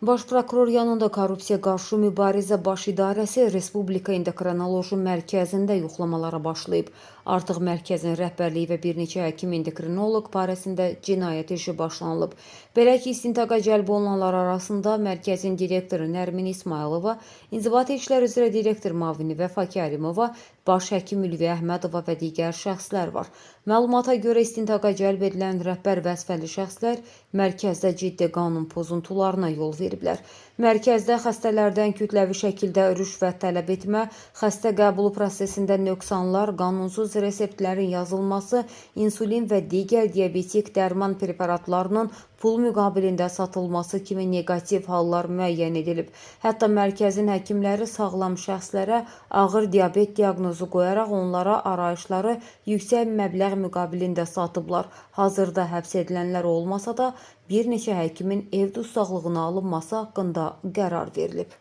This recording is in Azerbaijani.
Baş prokuror yanında Korrupsiya qarşı mübarizə Baş İdarəsi Respublika Endokrinoloji Mərkəzində yoxlamalara başlayıb. Artıq mərkəzin rəhbərliyi və bir neçə həkim endokrinoloq barəsində cinayət işi başlanılıb. Belə ki, istintaqa cəlb olunanlar arasında mərkəzin direktoru Nərmin İsmayılova, İnzibati İşlər üzrə direktor müavini Vəfa Kərimova, baş həkim Ülviyə Əhmədova və digər şəxslər var. Məlumata görə istintaqa cəlb edilən rəhbər vəzifəli şəxslər mərkəzdə ciddi qanun pozuntularına yol veriblər. Mərkəzdə xəstələrdən kütləvi şəkildə rüşvət tələb etmə, xəstə qəbulu prosesində nöqsanlar, qanunsuz reseptlərin yazılması, insulin və digər diabetik dərman preparatlarının pul müqabilində satılması kimi neqativ hallar müəyyən edilib. Hətta mərkəzin həkimləri sağlam şəxslərə ağır diabet diaqnozu qoyaraq onlara arayışları yüksək məbləğ müqabilində satıblar. Hazırda həbs edilənlər olmasa da, bir neçə həkimin ev dustaqlığına alınması haqqında qərar verilib.